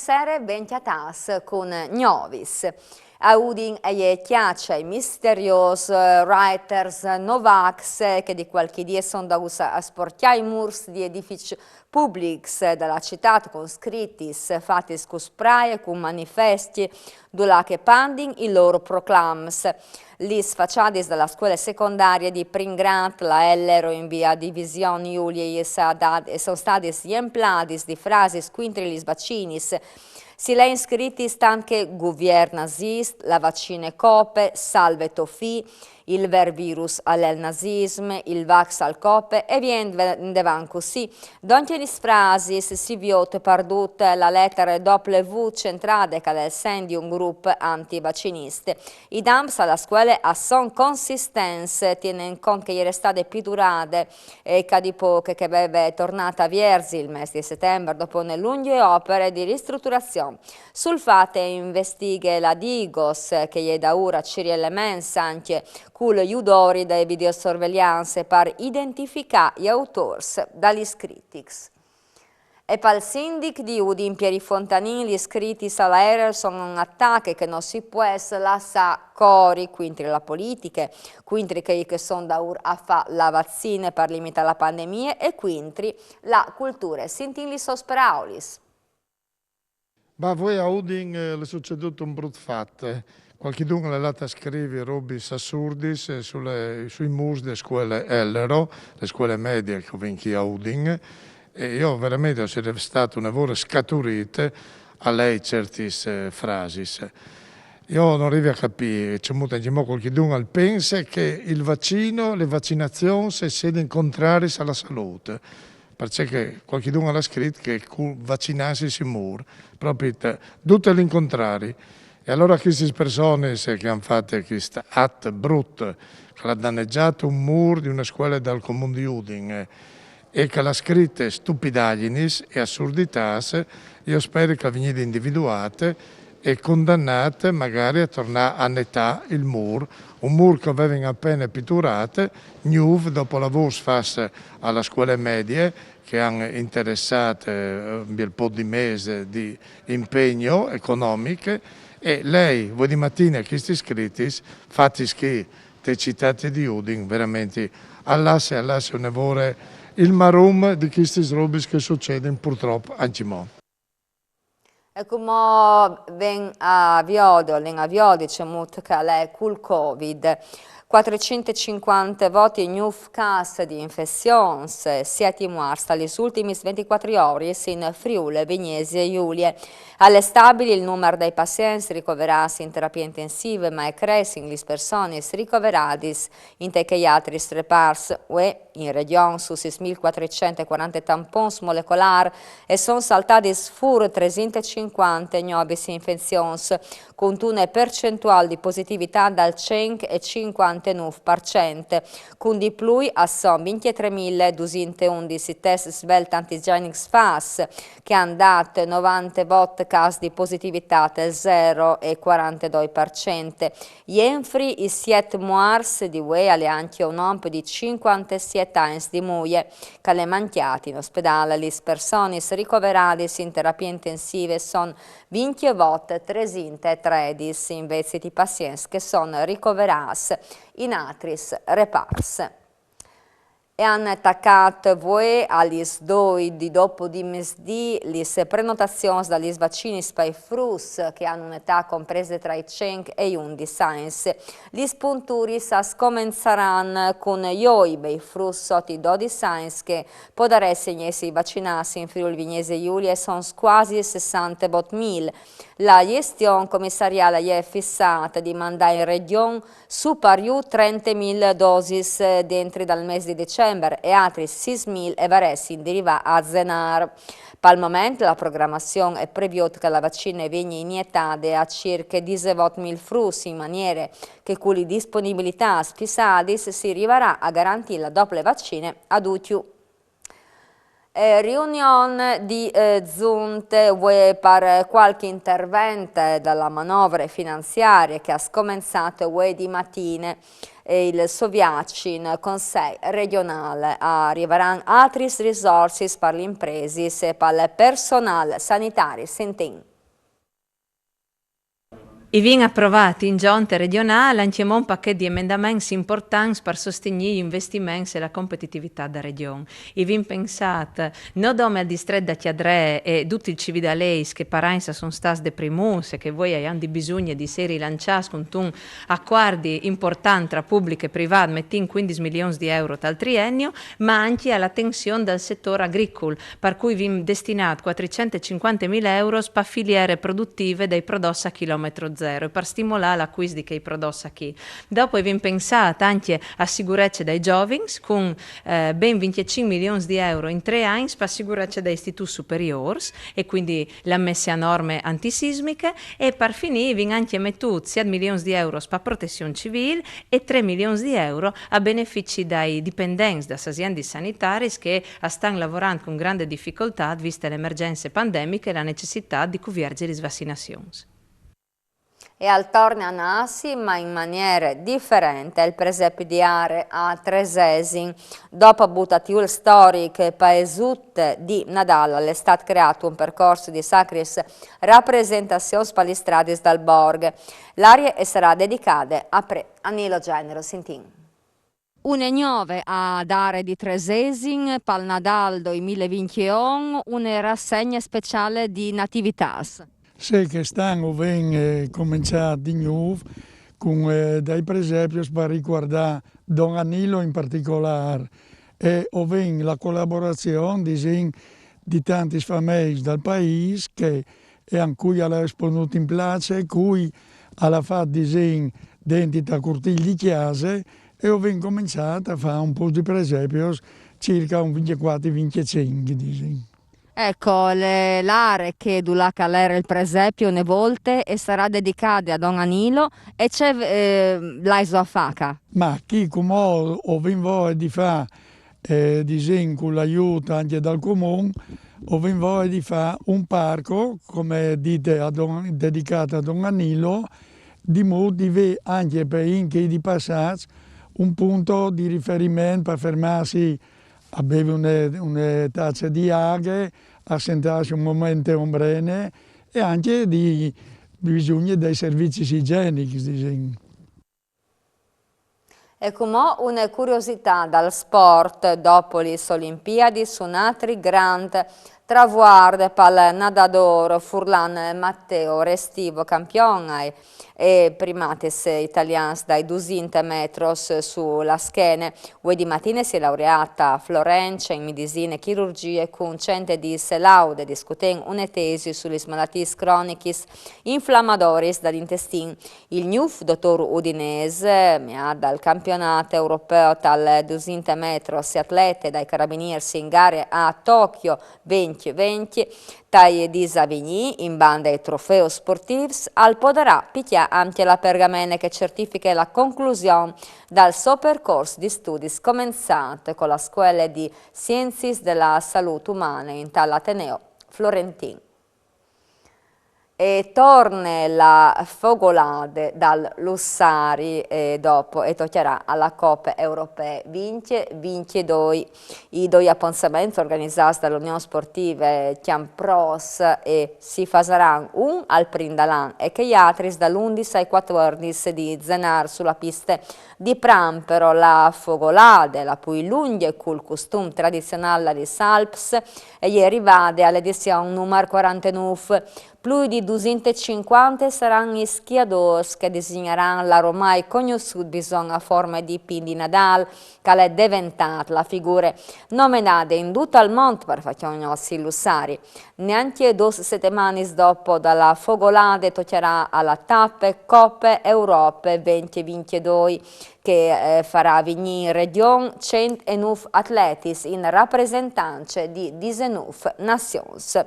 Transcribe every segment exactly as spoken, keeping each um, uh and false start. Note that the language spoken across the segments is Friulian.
Sere ben cjatâts cun Gnovis. A Udin e je cjace ai misteriôs, eh, writers novacs, eh, che di cualchi dì a son dâts a sporcjâ i mûrs di edificis publics da la citât cun scritis fatis cun spray e cun manifescj, dulà che a pandin i lôr proclams. Lis façadis da la scuele secondarie di Prin Grant, la Ellero in via Division Julie, e sa dât, e son stadis jempladis di frasis cuintri lis vacinis. Si lein scritis tant che "Guvier nazist", "La vacine cope", "Salve to fi", "Il ver virus al è il nazism", "Il vax al cope" e vien indevant cussì. Doncje lis frasis si viôt pardut la letare dople V centrade, che al è il segn di un grup antivacinist. I damps a la scuele a son consistents, tienint cont che e jere stade piturade e ca di pôc che e veve tornât a vierzi il mês di Setembar dopo une lungje opere di ristruturazion. Sul fat e investighe la Digos, che e je daûr a cirî elements ancje cul judori de videosorveliance par identificâ i autôrs da lis critichis. E pal sindic di Udin Pieri Fontanin lis critichis a la Ellero a son un atac che no si pues lassâ cori cuintri la politiche, cuintri chei che a son daûr a fâ la vacine par limitâ la pandemie e cuintri la culture. Sintìn lis sôs peraulis. Bah, vuê a Udin, eh, al è sucedût un brut fat. Cualchidun al è lât a scrivi robis assurdis, eh, su lis, sui mûrs de scuele Ellero, la scuele medie che o vin chi a Udin, e jo verementri o soi restât une vore scaturît a lei ciertis, eh, frasis. Jo no rivi a capî cemût ancjemò cualchidun al pense che il vacino, lis vacinazions a sedin contraris a la salût. Parcè che cualchidun al à scrit che cul vacinâsi si mûr, propit dut il contrari. E alore chestis personis che a àn fat chest at brut, che al à danegjât un mûr di une scuele dal comun di Udin, eh, e che al à scrit stupidagjinis e assurditâts, jo o speri che al vegni individuât e condanât magari a tornâ a netâ il mûr, un mûr che o vevin a pene piturât, gnûf, dopo lavôrs fats a la scuele medie, che a àn interessât, eh, un biel pôc di mês di impegn economic, e lei, vuê di matine, chestis scritis, fatis chi te citât di Udin, verementri al lasse, al lasse une vore il marum di chestis robis che a sucedin purtrop ancjemò. E cumò ven a viodi, o len a viodi cemût che al è cul Covid. Cuatricent e cincuante vot i gnûfs câs di infezions, siet i muarts ta lis ultimis venticuatri oris in Friûl Vignesie Julie. Al è stabil il numar dai pazients ricoverâts in terapie intensive, ma a cressin lis personis ricoveradis inte chei altris repârs. Vuê in regjon su sîs mil cuatricent e cuarante tampons molecolârs a son saltadis fûr tresinte e cincuante gnovis infezions, cuntune percentuâl di positivitât dal cent e cincuantenûf par cent. Cun di plui a son vincjetrê mil dusinte e undis i test svelt antigenics fats, che a àn dât novante vot câs di positivitât, zero e cuarantedoi par cent. Jenfri i siet muarts di vuê al è ancje un om di cincuantesiet agns di muie, che al è mancjât in ospedâl. Lis personis ricoveradis in terapie intensive a son vincjevot, tresinte e tredis, invezit i pazients che a son ricoverâts in altris repârs. E a àn tacât vuê a lis doi di dopo di misdì lis prenotazions da lis vacinis pai fruts che a àn une etât comprese tra i cinc e i undis agns. Lis punturis a scomençaran cun joi, bei fruts sot i dodis agns che a podaressin jessi vacinâts in Friûl Vignesie Julie a son cuasi sessante vot mil. La gjestion comissariâl e je fissade di mandâ in regjon su par jù trente mil dosis dentri dal mês di Decembar e altris sîs mil e varessin di rivâ a Zenâr. Pal moment la programazion e previôt che la vacine e vegni inietade a cirche disevot mil fruts, in maniere che cu lis disponibilitâts fissadis si rivarà a garantî la dople vacine a ducj. Eh, riunion di, eh, zunte vuê par cualchi intervent da la manovre finanziarie che e à scomençât vuê di matine. E il so viaç in Consei regjonâl. A rivaran altris risorsis par lis impresis e pal personâl sanitari. Sintìn. I vin aprovât in Zonte regjonâl ancjemò un pachete di emendaments importants par sostignî i investiments e la competitivitât da regjon. I vin pensât no dome al distret da Cjadree e ducj i cividaleis che par agns a son stâts deprimûts e che vuê a àn di bisugne di jessi rilanciâts cuntun acuardi important tra public e privât, metint cuindis milions di euro tal triennio, ma ancje a la atenzion dal setôr agricul, par cui i vin destinât cuatricent e cincuante mil euros pa filiere produtive dai prodots a chilometro zero e par stimolâ l'acquist di chei prodots achì. Dopo i vin pensât ancje a sigurece dai zovins, cun, eh, ben vincjecinc milions di euro in trê agns pa sigurece dai istituts superiôrs e cuindi la messe a norme antisismiche, e par finî i vin ancje metût siet milions di euros pa protezion civîl e trê milions di euro a benefici dai dipendents das aziendis sanitariis che a stan lavorant cun grande dificoltât viste la emergjence pandemiche e la necessitât di cuvierzi lis vacinazions. E al torne a nassi, ma in maniere diferente, il presepi di Are a Tresesin. Dopo butatiul storic Paesut di Nadal al è stât creât un percors di sacris rapresentazions pa lis stradis dal borc. L'arie e sarà dedicade a pre Anilo Genero. Sintìn. Une gnove a Dare di Tresesin pal Nadal doi mil e vincjeon, une rassegne speciale di nativitâts. Sì, chest an o vin eh, començât di gnûf cun eh, dai presepios par ricuardâ Don Anilo in particolâr e o vin la colaborazion, disìn, di tantis fameis dal paîs che e an cui al à esponût in place, cui al à fat disìn denti tal curtîl di cjase e o vin començât a fâ un pôc di presepios, circa un vincjecuatri vincjecinc, disìn. Eco, le, l'are che dulà che al jere il presepio une volte e sarà dedicade a Don Anilo e ce eh, l'aiso a fâ ca? Ma chi cumò o vin voie di fâ, eh, disìn, cul aiût ancje dal Comun, o vin voie di fâ un parco, come dite, a don, dedicât a Don Anilo, di mût di vê ancje pe int che i è di passâts un pont di riferiment par fermâsi a bevi une, une tace di aghe, a sentâsi un moment a ombrene e ancje di bisugne dai servizis igjenics, disìn. E cumò une curiositât dal sport, dopo lis Olimpiadis un altri grant travuart pal nadadôr furlan Matteo Restivo, campion ai e primatis italians dai dusinte metros su la schene. Vuê di matine si è laureât a Florence in midisine e chirurgjie cun cent e dîs laude, discutint une tesi su lis malatîs cronichis inflamadoris dal intestin. Il gnûf dotôr udinês, meât dal campionât europeo tal dusinte metros e atlete dai carabinîrs in gare a Tokyo vincj vincj, tai dîs a vignî, in bande ai trofeos sportîfs, al podarà picjâ ancje la pergamene che certifiche la conclusion dal so percors di studis començât cu la Scuele di Sienziis de la Salût Umane intal Ateneo Florentin. E torne la fogolade dal Lussari e dopo e tocjarà a la Cope Europee vincj vincjedoi. I doi aponsaments organizâts da la Union Sportive Cjampros e si fasaran un al prin dal an e chei altris dal undis ai cuatuardis di Zenâr su la piste di Prampero. La fogolade, la plui lungje cul custum tradizionâl da lis Alps, e je rivade a la edizion numar cuarantenûf. Plui di dusinte e cincuante saran i schiadôrs che disignaran l'aromai cognossût bison a forme di pin di Nadâl, che al è deventât la figure nomenade in dut al mont par fâ cognossi il Lussari. Nancje dôs setemanis dopo da la fogolade tocjarà a la tape Cope Europe vincj vincjedoi, che eh, farà vignî in regjon cent e nûf atletis in rapresentance di disenûf nazions.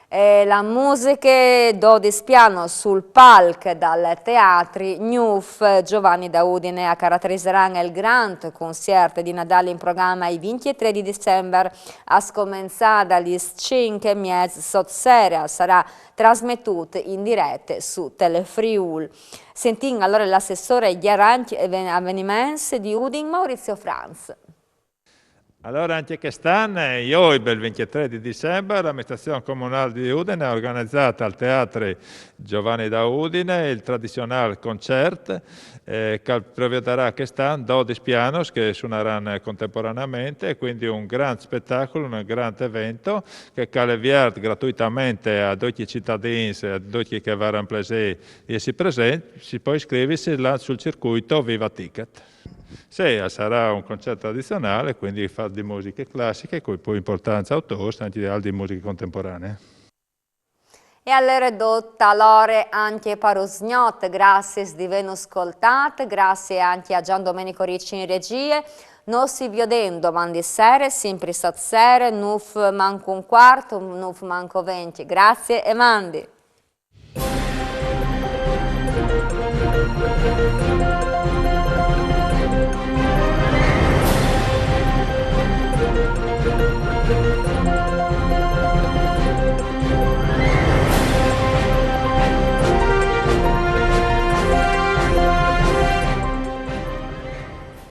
E la musiche, dodis pianos sul palc dal teatri gnûf Giovanni da Udine a caraterizaran il grant cunciert di Nadâl in programe ai vincjetrê di Dicembar, a scomençâ da lis cinc e mieç sot sere, al sarà trasmetût in direte su Telefriûl. Sintìn alore l'assessore ai aranç e aveniments di Udin, Maurizio Franz. Alore ancje chest an, eh, joi, il ventitrê di Dicembar, la aministrazion comunâl di Udin e à organizât al Teatri Giovanni da Udine il tradizionâl concert, eh, che al previdarà chest an dodis pianos che a sunaran contemporaneamentri, e cuindi un grant spetacul, un grant event che al è viert gratuitamentri a ducj i citadins, a ducj chei che a varan plasê di jessi presents, si pues iscrivisi là sul circuito Viva Ticket. Sì, al sarà un concert tradizionâl, cuindi fat di musiche classiche, cui plui impuartants autôrs, ancje di altre musiche contemporanee. E alore e je dut, alore ancje par usgnot, graciis di vênus scoltât, graciis ancje a Gian Domenico Ricci in regjie. Nô si viodìn doman di sere, simpri sot sere, nûf mancul un cuart, nûf mancul vincj. Graciis e mandi.